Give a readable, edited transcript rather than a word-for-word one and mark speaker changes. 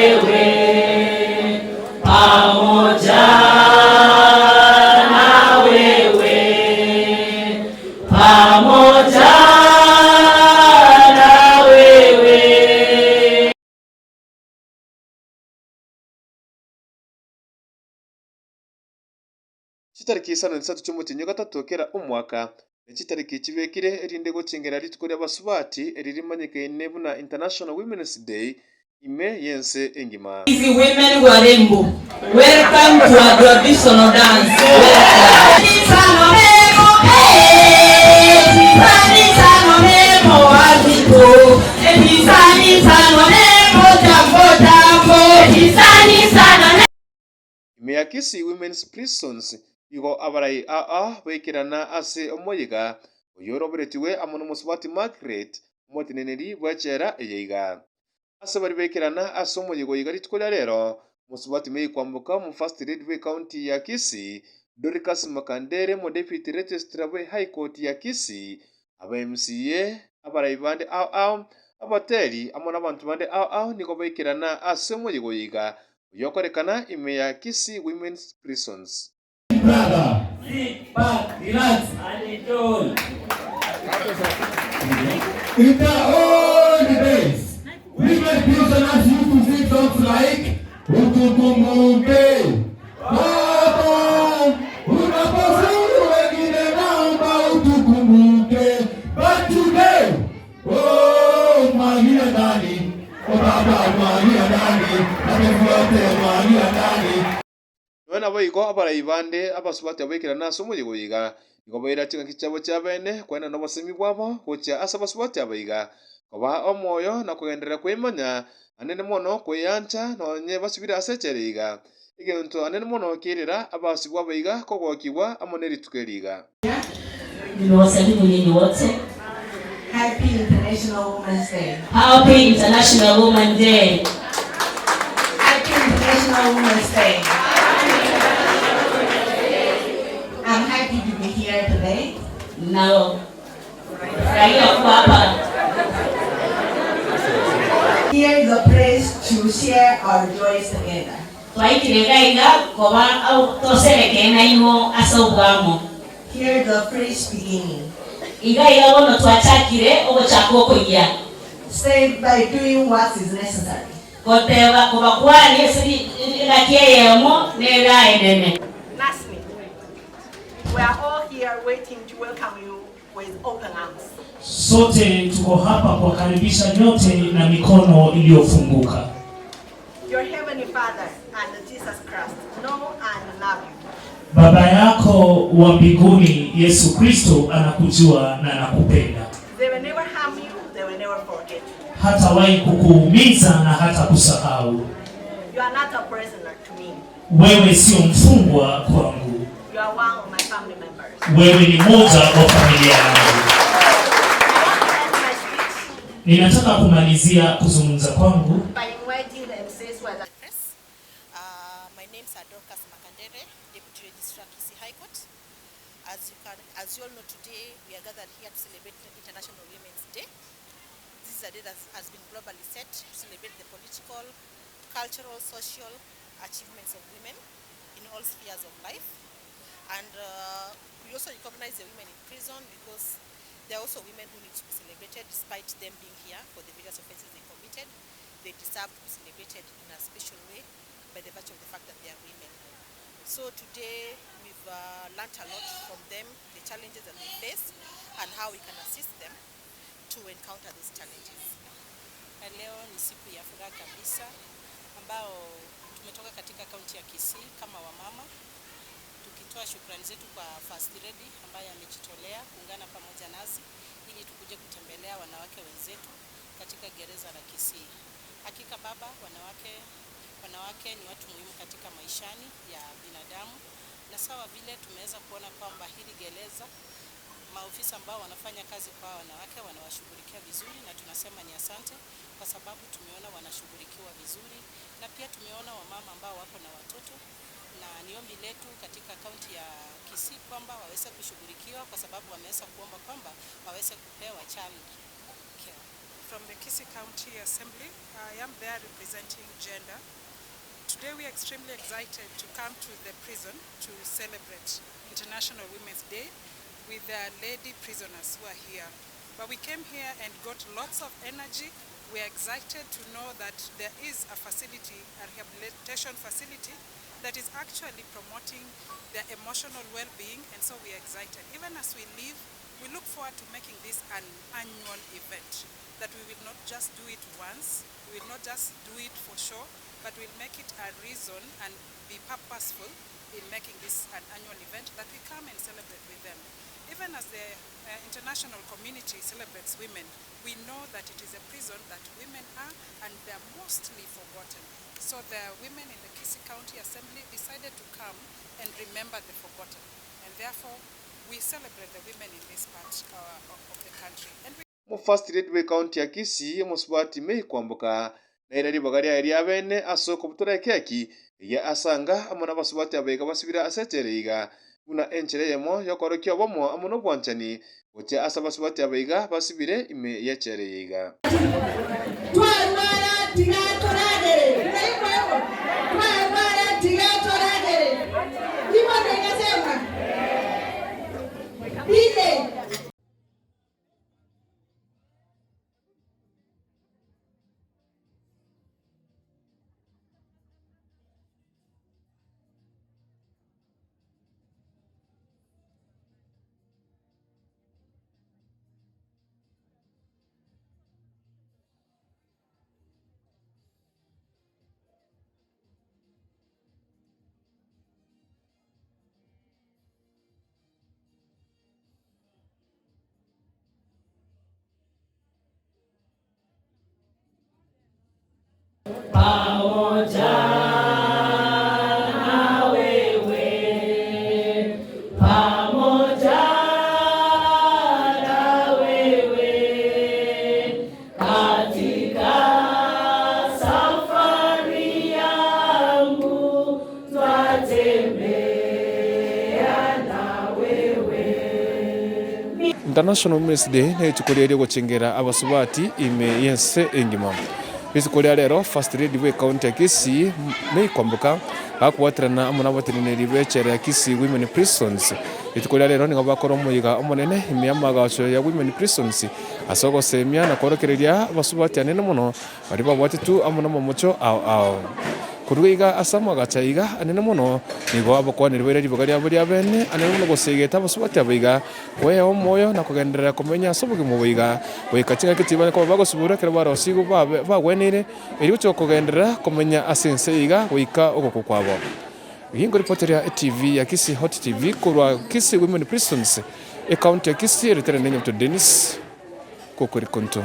Speaker 1: wewe, pamoja na wewe, pamoja na wewe.
Speaker 2: Chitariki isano na isato chi'omotienyi o gatato kera omwaka, ne chitariki chibekire erinde gochengera rituko ri'abasubati eri rimanyekaine buna International Women's Day ime y'ense engima.
Speaker 1: Hizi women warembo welcome to our traditional dance welcome.
Speaker 2: Ime ya Kisii Women's Prisons igo abarai aa baikerana ase omoyega oyio oroberetigwe amo nomosubati Margaret omoteneneri bw'echela eye iga. Ase baria baikerana ase omoyega oyo iga rituko ria rero, mosubati May Kwamboka omo First Lady bw'ecounty ya Kisii, Dorcas Makandere omodeputy registrar bwe High Court ya Kisii, aba MCA, abarai bande ao ao, abateri amo nabanto bande ao ao nigo baikerana ase omoyega oyo iga Oyokorekana ime ya Kisii Women's Prisons.
Speaker 3: Brother, sit back, relax and enjoy. In the old days, women prisoners used to sing songs like Utukumbuke Baba, unapozuru wengine naomba utukumbuke. But today, oh, mwagia ndani, oh baba, mwagia ndani, amefuate mwagia ndani.
Speaker 2: Nonya naboigo abarai bande abasubati abaikerana ase omoyega oyo iga, nigo baira chingaki chiabo chi'abeene koenana obosemi bwabo gochia ase abasubati aba iga, kobaa omoyo na kogenderera kwemanya, anene mono kweyancha nonye basibire ase echela iga. Egento anene mono kerera abasibwa aba iga kogokigwa amo ne rituko eri iga.
Speaker 1: Nimewasalimu nyinyi wote.
Speaker 4: Happy International Women's Day.
Speaker 1: Happy International Women Day.
Speaker 4: Happy International Women's Day. I'm happy to be here today.
Speaker 1: Na furahia kuwa hapa.
Speaker 4: Here is a place to share our joys together.
Speaker 1: Twaikire iga iga koba toserekee nainwe ase oboamo.
Speaker 4: Here the fresh beginning.
Speaker 1: Iga iga bono twachakire ogochaka okoyia.
Speaker 4: Start by doing what is necessary.
Speaker 1: Goteba kobakwania ase engaki eyemo nere enene.
Speaker 5: Nasni, we are all here waiting to welcome you with open arms.
Speaker 6: Sote tuko hapa kuwakaribisha nyote na mikono iliyofunguka.
Speaker 5: Your heavenly Father and Jesus Christ know and love you.
Speaker 6: Baba yako wa mbinguni Yesu Kristo anakujua na anakupenda.
Speaker 5: They will never harm you, they will never forget you.
Speaker 6: Hatawahi kukuumiza na hata kusahau.
Speaker 5: You are not a prisoner to me.
Speaker 6: Wewe sio mfungwa kwangu.
Speaker 5: You are one of my family members.
Speaker 6: Wewe ni mmoja wa familia yangu.
Speaker 5: I want to end my speech
Speaker 6: Ninataka kumalizia kuzungumza kwangu
Speaker 5: by inviting the MCs who are the
Speaker 7: press. My name's are Dorcas Makandere, Deputy Registrar, Kisii High Court. As you can, as you all know, today we are gathered here to celebrate International Women's Day. This is a day that has been globally set to celebrate the political, cultural, social achievements of women in all spheres of life. And we also recognize the women in prison because there are also women who need to be celebrated despite them being here for the various offenses they committed. They deserve to be celebrated in a special way by the virtue of the fact that they are women. So today we've learnt a lot from them, the challenges that they face and how we can assist them to encounter those challenges.
Speaker 8: Na leo ni siku ya furaha kabisa ambao tumetoka katika kaunti ya Kisii kama wamama tukitoa shukrani zetu kwa First Lady ambaye amejitolea kuungana pamoja nasi ili tukuje kutembelea wanawake wenzetu katika gereza la Kisii. Hakika baba, wanawake, wanawake ni watu muhimu katika maishani ya binadamu, na sawa vile tumeweza kuona kwamba hili gereza maofisa ambao wanafanya kazi kwa wanawake wanawashughulikia vizuri, na tunasema ni asante kwa sababu tumeona wanashughulikiwa vizuri, na pia tumeona wamama ambao wako na watoto, na ni ombi letu katika kaunti ya Kisii kwamba waweze kushughulikiwa kwa sababu wameweza kuomba kwamba waweze kupewa child care. from the Kisii County Assembly. I am there representing gender. Today we are extremely excited to come to the prison to celebrate International Women's Day with the lady prisoners who are here. But we came here and got lots of energy. We are excited to know that there is a facility, a rehabilitation facility, that is actually promoting their emotional well-being, and so we are excited. Even as we leave, we look forward to making this an annual event, that we will not just do it once, we will not just do it for show, but we'll make it a reason and be purposeful in making this an annual event that we come and celebrate with them. Even as the international community celebrates women, we know that it is a prison that women are, and they are mostly forgotten. So the women in the Kisii County Assembly decided to come and remember the forgotten. And therefore, we celebrate the women in this part of the country. And we
Speaker 2: Omo-First Lady bw'Ecounty ya Kisii, Omosubati May Kwamboka, naire ribaga riaye ria bene ase okobutora ekeki eye asanga amo nabasubati abaiga basibire ase echela iga, buna enchera eyemo y'okorokia obomo amo nobwanchani gochia ase abasubati abaiga basibire ime y'echela eye iga.
Speaker 4: Twarwara tiga toragere, Naigwegwa? Twarwara tiga toragere. Ibono igasema, Inde.
Speaker 3: Pamoja na wewe, pamoja na wewe, katika safari yangu twatembea na wewe.
Speaker 2: International Women's Day nerituko riria riogochengera abasubati ime y'ense engima. Rituko ria rero, First Lady bw'ecounty ya Kisii, May Kwamboka, gakobwaterana amo nabateneneri b'echela ya Kisii Women Prisons. Rituko ria rero nigo bakora omoyega omonene ime y'amagacho ya Women Prisons ase ogosemia na kworokereria abasubati anene mono baria babwatetwe amo namamocho ao ao. Korwa iga ase amagacho aiga anene mono, nigo abakwaneri baire ribaga riabo riabene anene mono gosegeta abasubati aba iga Kwea omoyo na kogenderera komenya ase obogima obo iga, goika chingaki chibare koba bagosibora ekero barosigwe babe bagweneire, erio gochia kogenderera komenya ase ense iga goika ogokwa kwabo. Eyio nkoripoteria etv ya Kisii Hot TV korwa Kisii Women Prisons, ecounty ya Kisii, eretere Nenyabuto Dennis, Kokoriko Nto.